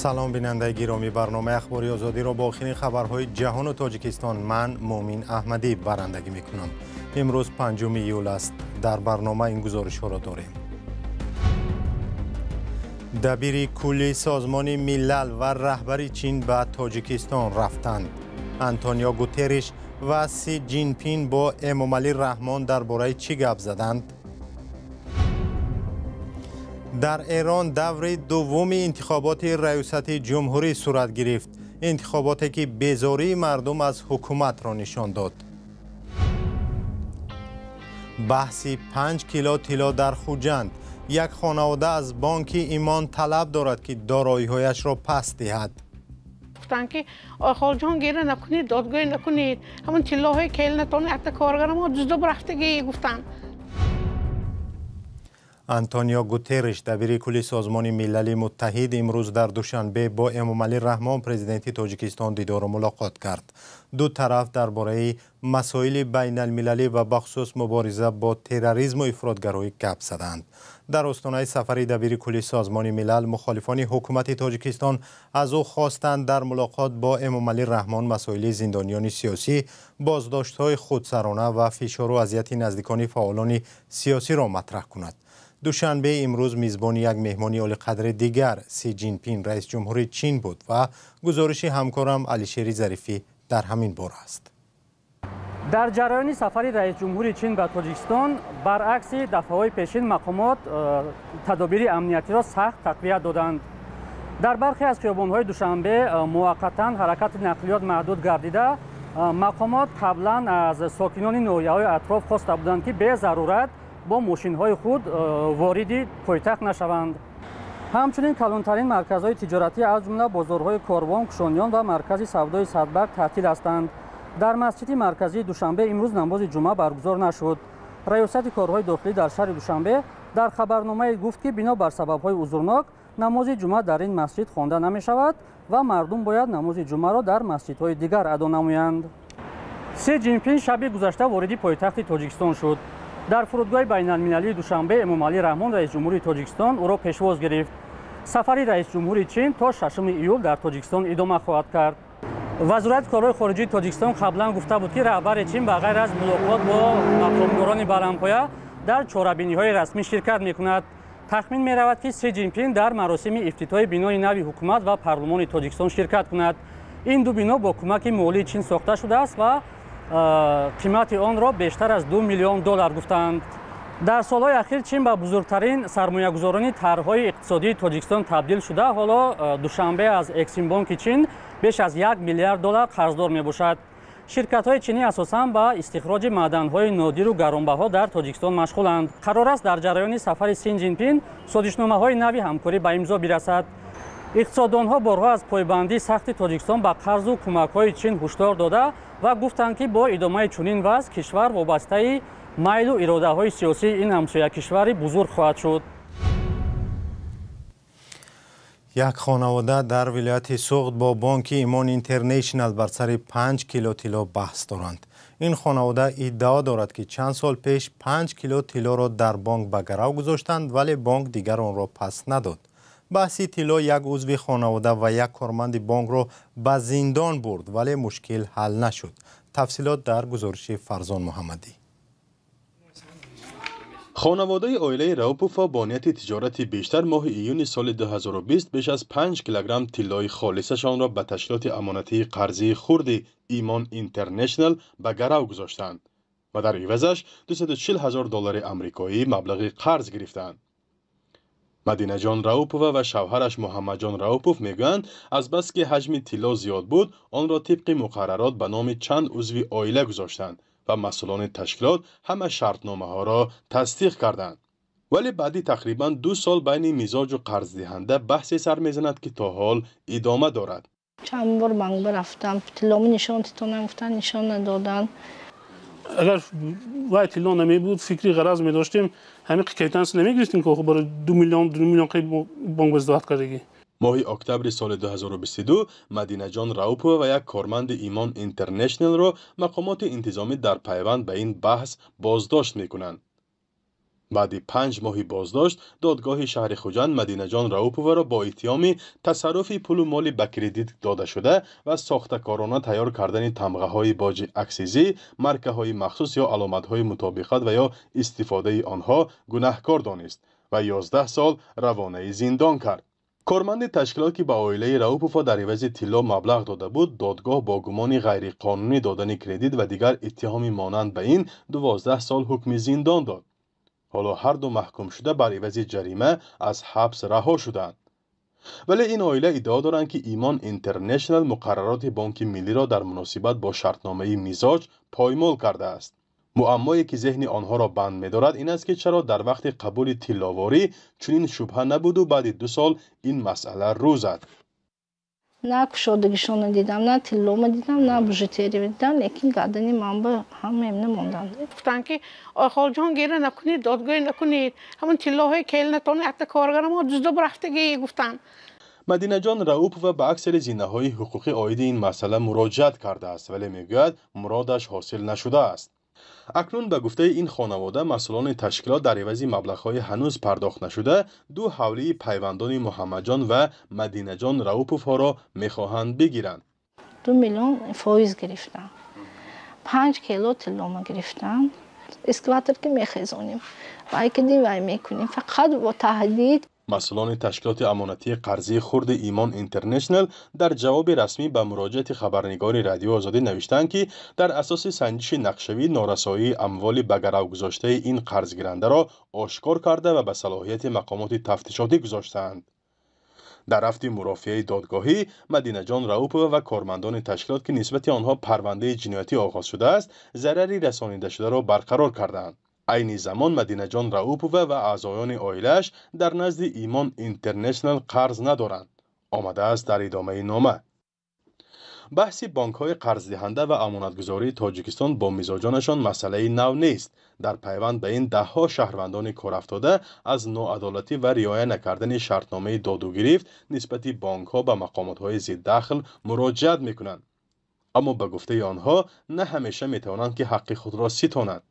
Салом, бинандаи гиромӣ. Барномаи Ахбори Озодиро бо охирин хабарҳои ҷаҳону Тоҷикистон ман, Муъмин Аҳмадӣ, барандагӣ мекунам. Имрӯз 5 июл аст. Дар барнома ин гузоришҳоро дорем. Дабири кулли Созмони Милал ва раҳбари Чин ба Тоҷикистон рафтанд. Антонио Гутерриш ва Си Ҷинпин бо Эмомалӣ Раҳмон дар бораи чӣ гап заданд? Дар Эрон даври дуввуми интихоботи раёсати ҷумҳурӣ сурат гирифт. Интихоботе ки безории мардум аз ҳукуматро нишон дод. Баҳси 5 кило тилло дар Хуҷанд. Як хонавода аз бонки Имон талаб дорад, ки дороиҳояшро пас диҳад. Гуфтанд, ки ойхолҷон, гира накунед, додгоҳӣ накунед, ҳамон тиллоҳои келинатон якта коргарамо дуздоб рафтагӣ гуфтанд. Антонио Гутерриш, дабири кулли Созмони Милали Муттаҳид, имрӯз дар Душанбе бо Эмомалӣ Раҳмон, президенти Тоҷикистон, дидору мулоқот кард. Ду тараф дар бораи масоили байналмилалӣ ва бахусус мубориза бо терроризму ифротгароӣ гап заданд. Дар остонаи сафари дабири кулли Созмони Милал мухолифони ҳукумати Тоҷикистон аз ӯ хостанд, дар мулоқот бо Эмомалӣ Раҳмон масоили зиндониёни сиёсӣ, боздоштҳои худсарона ва фишору азияти наздикони фаъолони сиёсиро матраҳ кунад. Душанбе имрӯз мизбони як меҳмони олиқадри дигар, Си Ҷинпин, раис ҷумҳури Чин буд ва гузориши ҳамкорам Алишери Зарифӣ дар ҳамин бора аст. Дар ҷараёни сафари раисҷумҳури Чин ба Тоҷикистон, баръакси дафъаҳои пешин, мақомот тадобири амниятиро сахт тақвият доданд. Дар бархе аз хиёбонҳои Душанбе муваққатан ҳаракати нақлиёт маҳдуд гардида, мақомот қаблан аз сокинони ноҳияҳои атроф хоста буданд, ки безарурат бо мошинҳои худ вориди пойтахт нашаванд. Ҳамчунин калонтарин марказҳои тиҷоратӣ, аз ҷумла бозорҳои Корвон, Кушониён ва маркази савдои Садбарг таътил ҳастанд. Дар масҷиди марказии Душанбе имрӯз намози ҷумъа баргузор нашуд. Раёсати корҳои дохилӣ дар шаҳри Душанбе дар хабарномае гуфт, ки бино бар сабабҳои узрнок намози ҷумъа дар ин масҷид хонда намешавад ва мардум бояд намози ҷумъаро дар масҷидҳои дигар адо намоянд. Си Ҷинпин шаби гузашта вориди пойтахти Тоҷикистон шуд. Дар фурудгоҳи байналмилалии Душанбе Эмомалӣ Раҳмон, раисҷумҳури Тоҷикистон, ӯро пешвоз гирифт. Сафари раисҷумҳури Чин то 6 июл дар Тоҷикистон идома хоҳад кард. Вазорати корҳои хориҷии Тоҷикистон қаблан гуфта буд, ки раҳбари Чин ба ғайр аз мулоқот бо мақомдорони баландпоя дар чорабиниҳои расмӣ ширкат мекунад. Тахмин меравад, ки Си Ҷинпин дар маросими ифтитоҳи бинои нави ҳукумат ва парлумони Тоҷикистон ширкат кунад. Ин ду бино бо кӯмаки молии Чин сохта шудааст ва қимати онро бештар аз 2 миллион доллар гуфтанд. Дар солҳои ахир Чин ба бузургтарин сармоягузорони тарҳҳои иқтисодии Тоҷикистон табдил шуда, ҳоло Душанбе аз Эксимбонки Чин беш аз 1 миллиард доллар қарздор мебошад. Ширкатҳои чинӣ асосан ба истихроҷи маъданҳои нодиру гаронбаҳо дар Тоҷикистон машғуланд. Қарор аст, дар ҷараёни сафари Син Ҷинпин созишномаҳои нави ҳамкорӣ ба имзо бирасад. Иқтисоддонҳо борҳо аз пойбандии сахти Тоҷикистон ба қарзу кӯмакҳои Чин ҳушдор дода ва гуфтанд, ки бо идомаи чунин вазъ кишвар вобастаи майлу иродаҳои сиёсии ин ҳамсоякишвари бузург хоҳад шуд. Як хонавода дар вилояти Суғд бо бонки Имон Интернешнал бар сари 5 кило тилло баҳс доранд. Ин хонавода иддао дорад, ки чанд сол пеш 5 кило тиллоро дар бонк ба гарав гузоштанд, вале бонк дигар онро пас надод. Баҳси тилло як узви хонавода ва як корманди бонкро ба зиндон бурд, вале мушкил ҳал нашуд. Тафсилот дар гузориши Фарзон Муҳаммадӣ. Хонаводаи оилаи Раупова бо нияти тиҷорати бештар моҳи июни соли 2020 беш аз 5 килограмм тиллои холисашонро ба ташкилоти амонатии қарзии хурди Имон Интернешнал ба гарав гузоштанд ва дар ивазаш 240 ҳазор доллари амрикоӣ маблағи қарз гирифтанд. Мадинаҷон Раупова ва шавҳараш Муҳаммадҷон Раупов мегӯянд, азбаски ҳаҷми тилло зиёд буд, онро тибқи муқаррарот ба номи чанд узви оила гузоштанд ва масъулони ташкилот ҳама шартномаҳоро тасдиқ карданд. Вале баъди тақрибан 2 сол байни мизоҷу қарздиҳанда баҳсе сар мезанад, ки то ҳол идома дорад. Чанд бор банк рафтам, тилломо нишон титонам, гуфтан, нишон надоданд. Агар вай тилло намебуд, фикри ғараз медоштем, ҳамин квитанс намегирифтем, ки барои 2 миллион, 2 миллион бонк баздоҳат кардагӣ. Моҳи октябри соли 2022 Мадинаҷон Раупова ва як корманди Имон Интернешналро мақомоти интизомӣ дар пайванд ба ин баҳс боздошт мекунанд. Баъди 5 моҳи боздошт додгоҳи шаҳри Хуҷанд Мадинаҷон Рауповаро бо иттиҳоми тасарруфи пулу моли ба кредит додашуда ва сохтакорона тайёр кардани тамғаҳои боҷи аксизӣ, маркаҳои махсус ё аломатҳои мутобиқат ва ё истифодаи онҳо гунаҳкор донист ва 11 сол равонаи зиндон кард. Корманди ташкилот, ки ба оилаи Раупова дар ивази тилло маблағ дода буд, додгоҳ бо гумони ғайриқонунӣ додани кредит ва дигар иттиҳоми монанд ба ин 12 сол ҳукми зиндон дод. Ҳоло ҳар ду маҳкумшуда бар ивази ҷарима аз ҳабс раҳо шуданд. Вале ин оила иддао доранд, ки Имон Интернешнал муқаррароти Бонки Миллиро дар муносибат бо шартномаи мизоҷ поймол кардааст. Муаммое ки зеҳни онҳоро банд медорад ин аст, ки чаро дар вақти қабули тилловорӣ чунин шубҳа набуду баъди 2 сол ин масъала рӯ зад. На кушодагишонро дидам, на тиллома дидам, на бижутерия дидам, лекин гардани ман ба ҳамаем намонданд. Гуфтанд, ки ойхолҷон, гира накунед, додгоҳӣ накунед, ҳамон тиллоҳои келинатон якта коргарамо дузда рафтагӣ, гуфтанд. Мадинаҷон Раупова ба аксари зинаҳои ҳуқуқӣ оиди ин масъала муроҷиат кардааст, вале мегӯяд, муродаш ҳосил нашудааст. Акнун ба гуфтаи ин хонавода, масъулони ташкилот дар ивази маблағҳои ҳанӯз пардохт нашуда ду ҳавлии пайвандони Муҳаммадҷон ва Мадинаҷон Рауповҳоро мехоҳанд бигиранд. 2 миллион фоиз гирифтам, 5 кило тиллома гирифтам. Эскаватор ки мехезонем, вай кидим, вай мекунем, фақат бо таҳдид. Масъулони ташкилоти амонатии қарзии хурди Имон Интернешнал дар ҷавоби расмӣ ба муроҷиати хабарнигори Радиои Озодӣ навиштанд, ки дар асоси санҷиши нақшавӣ норасоии амволи ба гарав гузоштаи ин қарзгирандаро ошкор карда ва ба салоҳияти мақомоти тафтишотӣ гузоштаанд. Дар рафти мурофиаи додгоҳӣ Мадинаҷон Раупова ва кормандони ташкилот, ки нисбати онҳо парвандаи ҷиноятӣ оғоз шудааст, зарари расонидашударо барқарор карданд. Айни замон Мадинаҷон Раупова ва аъзоёни оилааш дар назди Имон Интернешнал қарз надоранд, омадааст дар идомаи нома. Баҳси бонкҳои қарздиҳанда ва амонатгузории Тоҷикистон бо мизоҷонашон масъалаи нав нест. Дар пайванд ба ин даҳҳо шаҳрвандони корафтода аз ноадолатӣ ва риоя накардани шартномаи додугирифт нисбати бонкҳо ба мақомотҳои зиддахл муроҷиат мекунанд. Аммо ба гуфтаи онҳо на ҳамеша метавонанд, ки ҳаққи худро ситонанд.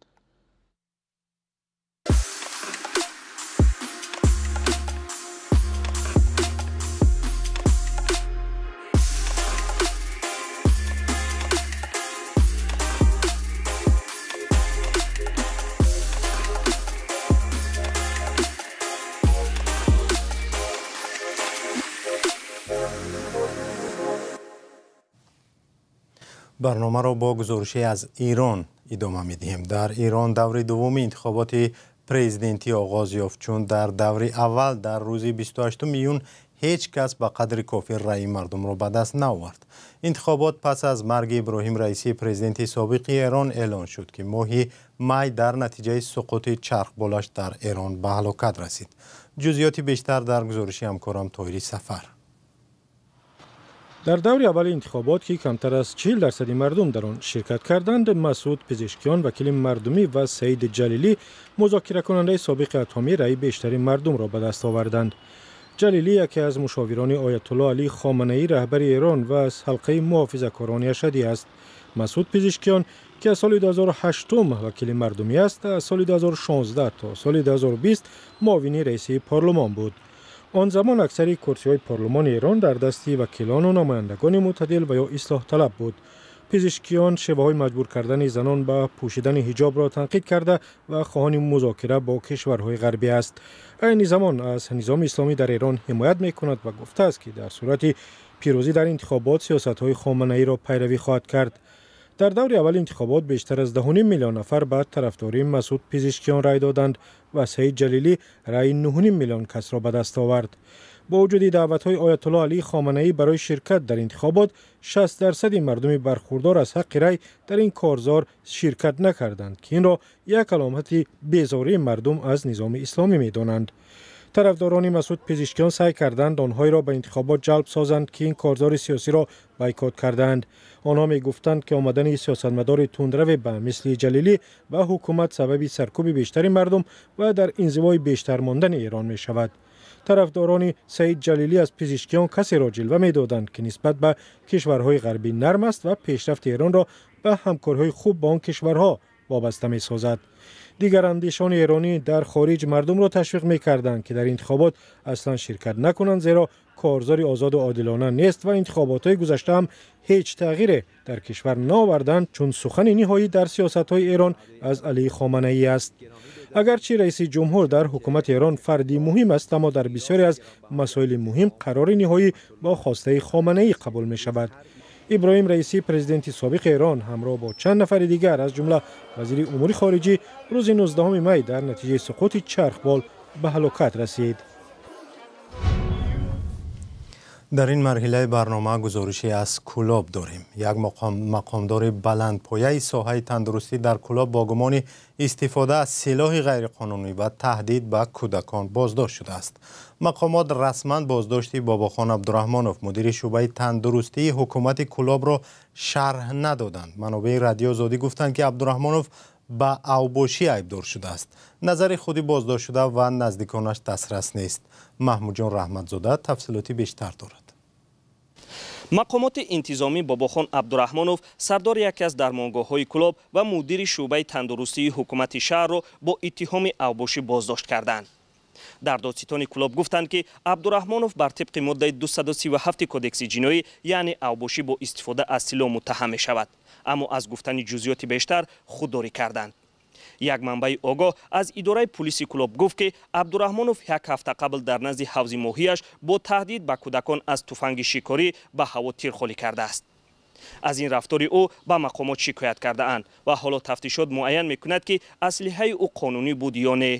Барномаро бо гузоришe аз Ирон идома медиҳем. Дар Ирон даври дуввуми интихоботи президентӣ оғоз ёфт, чун дар даври аввал дар рӯзи 28 июн ҳеҷ кас ба қадри кофӣ раъи мардумро ба даст наовард. Интихобот пас аз марги Иброҳим Раисӣ, президенти собиқи Эрон, эълон шуд, ки моҳи май дар натиҷаи суқути чархболаш дар Эрон ба ҳалокат расид. Ҷузъиёти бештар дар гузориши ҳамкорам Тоҳири Сафар. Дар даври аввали интихобот, ки камтар аз 40% мардум дар он ширкат карданд, Масуд Пизишкиён, вакили мардумӣ, ва Саид Ҷалилӣ, музокиракунандаи собиқи атомӣ, раъи бештари мардумро ба даст оварданд. Ҷалилӣ яке аз мушовирони Оятулло Алӣ Хоманаӣ, раҳбари Эрон, ва аз ҳалқаи муҳофизакорони ашадӣ аст. Масуд Пизишкиён, ки аз соли 2008 вакили мардумӣ аст, аз соли 2016 то соли 2020 муовини раиси парлумон буд. Он замон аксари курсиҳои парлумони Эрон дар дасти вакилону намояндагони мӯътадил ва ё ислоҳталаб буд. Пизишкиён шеваҳои маҷбур кардани занон ба пӯшидани ҳиҷобро танқид карда ва хоҳони музокира бо кишварҳои ғарбӣ аст. Айни замон аз низоми исломӣ дар Эрон ҳимоят мекунад ва гуфтааст, ки дар сурати пирӯзӣ дар интихобот сиёсатҳои Хоманаиро пайравӣ хоҳад кард. Дар даври аввали интихобот бештар аз 10,5 миллион нафар ба тарафдории Масуд Пизишкиён рай доданд ва Саид Ҷалилӣ раъи 9,5 миллион касро ба даст овард. Бо вуҷуди даъватҳои Оятулло Алӣ Хоманаӣ барои ширкат дар интихобот, 60% мардуми бархурдор аз ҳаққи рай дар ин корзор ширкат накарданд, ки инро як аломати безории мардум аз низоми исломӣ медонанд. Тарафдорони Масуд Пизишкиён саъй карданд онҳоеро ба интихобот ҷалб созанд, ки ин корзори сиёсиро бойкот кардаанд. Онҳо мегуфтанд, ки омадани сиёсатмадори тундраве ба мисли Ҷалилӣ ба ҳукумат сабаби саркӯби бештари мардум ва дар инзивои бештар мондани Эрон мешавад. Тарафдорони Саид Ҷалилӣ аз Пизишкиён касеро ҷилва медоданд, ки нисбат ба кишварҳои ғарбӣ нарм аст ва пешрафти Эронро ба ҳамкориҳои хуб бо он кишварҳо вобаста месозад. Дигарандешони эронӣ дар хориҷ мардумро ташвиқ мекарданд, ки дар интихобот аслан ширкат накунанд, зеро корзори озоду одилона нест ва интихоботҳои гузашта ҳам ҳеҷ тағйире дар кишвар наоварданд, чун сухани ниҳоӣ дар сиёсатҳои Эрон аз Алӣ Хоманаӣ аст. Агарчи раиси ҷумҳур дар ҳукумати Эрон фарди муҳим аст, аммо дар бисёре аз масоили муҳим қарори ниҳоӣ бо хостаи Хоманаӣ қабул мешавад. Иброҳим Раисӣ, президенти собиқи Эрон, ҳамроҳ бо чанд нафари дигар, аз ҷумла вазири умури хориҷӣ, рӯзи 19 май дар натиҷаи суқути чархбол ба ҳалокат расид. Дар ин марҳилаи барнома гузорише аз Кӯлоб дорем. Як мақомдори баландпояи соҳаи тандурустӣ дар Кӯлоб бо гумони истифода аз силоҳи ғайриқонунӣ ва таҳдид ба кӯдакон боздошт шудааст. Мақомот расман боздошти Бобохон Абдураҳмонов, мудири шӯъбаи тандурустии ҳукумати Кӯлобро шарҳ надоданд. Манобеи Радио Озодӣ гуфтанд, ки Абдураҳмонов ба авбошӣ айбдор шудааст. Назари худи боздоштшуда ва наздиконаш дастрас нест. Маҳмудҷон Раҳматзода тафсилоти бештар дорад. Мақомоти интизомӣ Бобохон Абдураҳмонов, сардори яке аз дармонгоҳҳои Кӯлоб ва мудири шӯъбаи тандурустии ҳукумати шаҳрро бо иттиҳоми авбошӣ боздошт карданд. Дар додситони Кӯлоб гуфтанд, ки Абдураҳмонов бар тибқи моддаи 237 кодекси ҷиноӣ, яъне авбошӣ бо истифода аз силоҳ муттаҳам мешавад, аммо аз гуфтани ҷузъиёти бештар худдорӣ карданд. Як манбаи огоҳ аз идораи пулиси Кӯлоб гуфт, ки Абдураҳмонов як ҳафта қабл дар назди ҳавзи моҳияш бо таҳдид ба кӯдакон аз туфанги шикорӣ ба ҳаво тир холӣ кардааст. Аз ин рафтори ӯ ба мақомот шикоят кардаанд ва ҳоло тафтишот муайян мекунад, ки аслиҳаи ӯ қонунӣ буд ё не.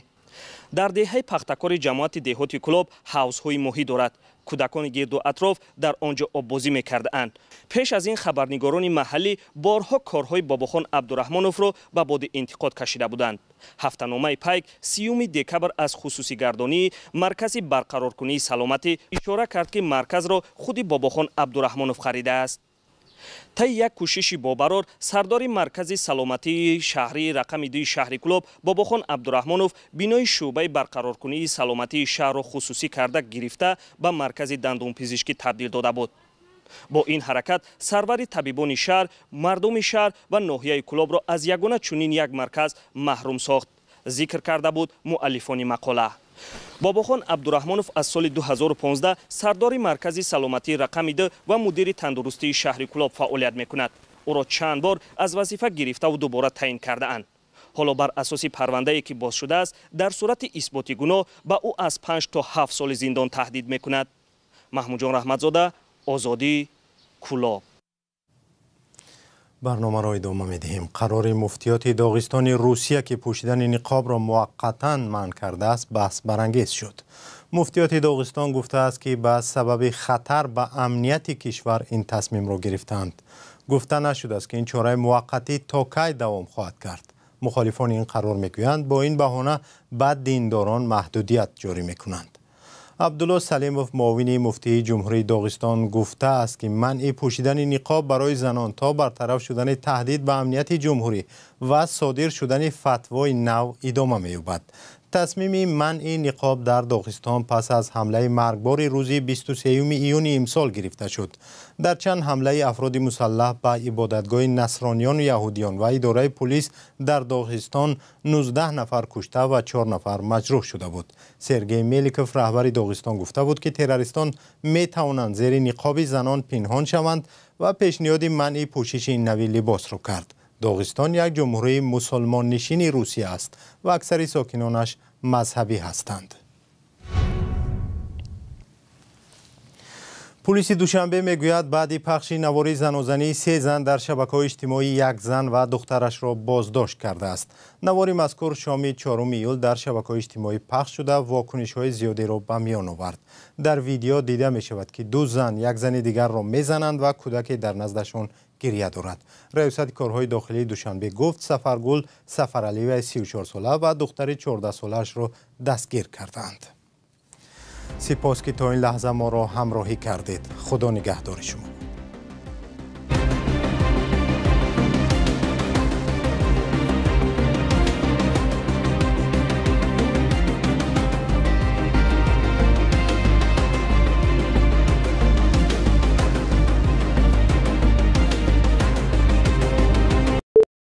Дар деҳаи Пахтакори ҷамоати деҳоти Кӯлоб ҳавзҳои моҳӣ дорад. Кӯдакони гирду атроф дар он ҷо оббозӣ мекардаанд. Пеш аз ин хабарнигорони маҳаллӣ борҳо корҳои Бобохон Абдураҳмоновро ба боди интиқод кашида буданд. Ҳафтаномаи Пайк 30 декабр аз хусусигардонии маркази барқароркунии саломатӣ ишора кард, ки марказро худи Бобохон Абдураҳмонов харидааст. Таи як кӯшиши бобарор, сардори маркази саломатии шаҳрии рақами 2 шаҳри Кӯлоб Бобохон Абдураҳмонов бинои шӯъбаи барқароркунии саломатии шаҳрро хусусӣ карда гирифта ба маркази дандонпизишкӣ табдил дода буд. Бо ин ҳаракат сарвари табибони шаҳр, мардуми шаҳр ва ноҳияи Кӯлобро аз ягона чунин як марказ маҳрум сохт, зикр карда буд муаллифони мақола. Бобохон Абдураҳмонов аз соли 2015 сардори маркази саломатии рақами 2 ва мудири тандурустии шаҳри Кӯлоб фаъолият мекунад. Ӯро чанд бор аз вазифа гирифтаву дубора таъин кардаанд. Ҳоло бар асоси парвандае, ки боз шудааст, дар сурати исботи гуноҳ ба ӯ аз 5 то 7 соли зиндон таҳдид мекунад. Маҳмудҷон Раҳматзода, Озодӣ, Кӯлоб. Барномаро идома медиҳем. Қарори муфтиёти Доғистони Русия, ки пӯшидани ниқобро муваққатан манъ кардааст, баҳсбарангез шуд. Муфтиёти Доғистон гуфтааст, ки ба сабаби хатар ба амнияти кишвар ин тасмимро гирифтаанд. Гуфта нашудааст, ки ин чораи муваққатӣ то кай давом хоҳад кард. Мухолифони ин қарор мегӯянд, бо ин баҳона ба диндорон маҳдудият ҷорӣ мекунанд. Абдулло Салимов, муовини муфтии Ҷумҳурии Доғистон, гуфтааст, ки манъи пӯшидани ниқоб барои занон то бартараф шудани таҳдид ба амнияти ҷумҳурӣ ва содир шудани фатвои нав идома меёбад. Тасмими манъи ниқоб дар Доғистон пас аз ҳамлаи маргбори рӯзи 23 июни имсол гирифта шуд. Дар чанд ҳамлаи афроди мусаллаҳ ба ибодатгоҳи насрониёну яҳудиён ва идораи пулис дар Доғистон 19 нафар кушта ва 4 нафар маҷрӯҳ шуда буд. Сергей Меликов, раҳбари Доғистон, гуфта буд, ки террористон метавонанд зери ниқоби занон пинҳон шаванд ва пешниҳоди манъи пӯшиши нави либосро кард. Доғистон як ҷумҳурии мусулмоннишини Русия аст ва аксари сокинонаш мазҳабӣ ҳастанд. Пулиси Душанбе мегӯяд, баъди пахши навори занозании се зан дар шабакаҳои иҷтимоӣ як зан ва духтарашро боздошт кардааст. Навори мазкур шоми 4 июл дар шабакаҳои иҷтимоӣ пахш шуда, вокунишҳои зиёдеро ба миён овард. Дар видео дида мешавад, ки ду зан як зани дигарро мезананд ва кӯдаке дар наздашон гиря дорад. Раёсати корҳои дохилии Душанбе гуфт, Сафаргул Сафаралиева 34сола ва духтари 14солаашро дастгир кардаанд. Сипос, ки то ин лаҳза моро ҳамроҳӣ кардед. Худо нигаҳдори шумо.